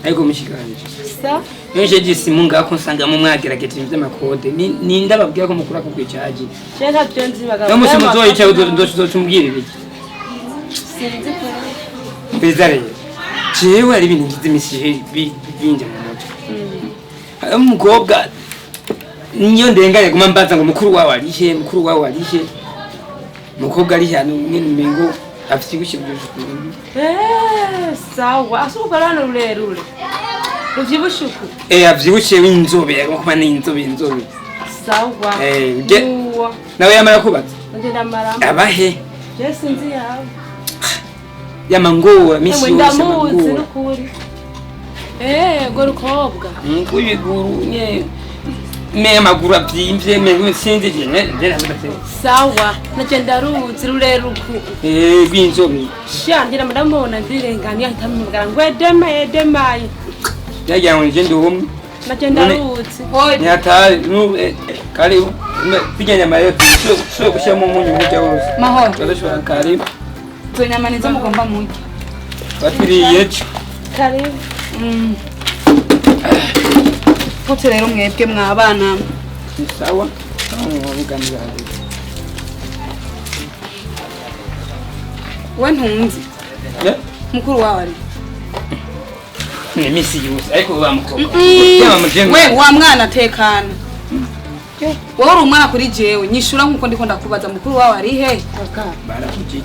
Ariko mushikanje Sa. Iyo nje gisimu ngako nsangamo mwagerageje ibintu by'amakode. Ninde ababwira ko mukura ku kwicaji? Je ntabyo nzi bagabo. No musi muzoyica uzocumbwirira iki? Sinzi kure. Mbeza rero. Jewe hari ibintu ngize imisi binjya mu mutwe. Hari umukobwa niyo ndenganye guma mbaza ngo mukuru wawe arihe, mukuru wawe arihe. Umukobwa ari hano nyene umengo afite igushyira. Eh, sawa. Asuka rano rurerure. Ruvyibushe uku. Eh, avyibushe w'inzobe, agomba kuba n'inzobe inzobe. Sawa. Eh, Uwa. Nawe yamara kubatse. Nje ndamara. Abahe Je sinzi yawe. yamangora misi Emwe yose ndamuzi amangora. n'ukuri. Eh, urwo rukobwa. Kubiguru nye me amaguru avyimvye me sinzi je ne je nabatse. Sawa. Naje ndaruzi rureruku. Eh, rw'inzobe. Sha ngira ndamubona ndirenganya ahita amubwira ngo edemaye edemaye. Yagira ngo nje ndumwe. Naje ndaruzi. Nyatari nu karibu. Bijya nyama rero tushobora gushyiramo umunyu mujya wose. Mahoro. Turashobora karibu. Izo nyama nizo mugomba murya. Batiriye ejo. Karibu. Gute rero mwebwe mwabana? Ni sawa. Muganira. We ntunzi. Eh? Mukuru wawe ari. Ni misi yose ariko wa mukobwa. Yama mujenge. We wa mwana tekana. Wowe uri umwana kuri jewe nyishura nkuko ndiko ndakubaza mukuru wawe ari he? Barakujija.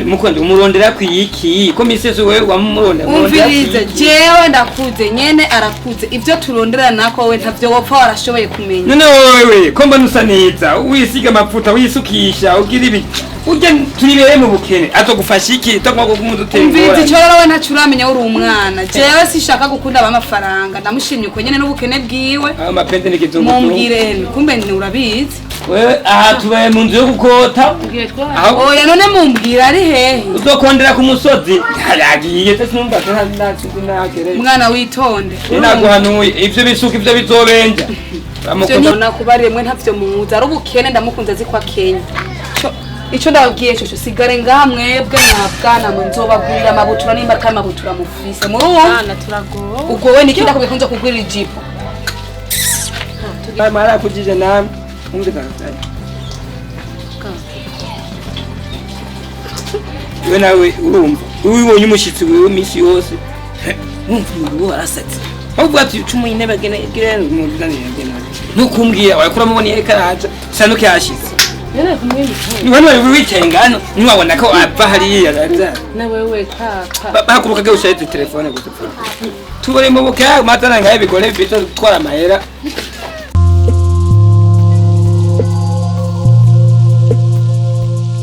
Mukundi umurondera kwiyiki ko misi yose wewe wamurondera. Umvirize jewe ndakuze nyene arakuze ivyo turondera nako we ntavyo wopfa warashoboye kumenya. None wewe ko mbona usa neza wisiga amavuta wisukisha ugira ibi urya turibere mu bukene azogufasha iki tagomba kumudutera? Umvirize ico rero we ntaco uramenya uri umwana. Jewe sishaka gukunda abamafaranga ndamushimye uko nyene n'ubukene bwiwe. Ayo mapende n'ikizungu. Mumbwire kumbe ni urabizi. Wewe aha tubaye mu nzu yo gukota aho Oya none mumbwira ari hehe? uzokondera ku musozi yagiye se sinumva ntakere. Mwana witonde. Naguhanuye ivyo bisuka ivyo bizobenja. Ivyo nyona kubariye mwe ntavyo muzi ari ubukene ndamukunze azi kwa Kenya. Ico ndababwiye cyo sigare ngaha mwebwe mwabwana mwe nzobagurira amabutura nimba atari amabutura mufise muri uwo Bana turagowe. ubwo we niki ndakubwiye ko nzokugurira ijipo. Mwarakujije namwe umvira we nawe urumva ubonye umushitsi wewe misi yose wumva umugabo warasatse ahubwo ati ucuma intebe agena nukumbwira warakura mubona iyo ariko araza usa n'ukiyashitse. Nene kumwimika. Niwe wari wicaye ngano ntiwabona ko ava hariya araza. Na wewe kaka. Bahaguruka ge ushaje telefone gusa tubone mu buke matana ngaye bigore bita gutwara amahera.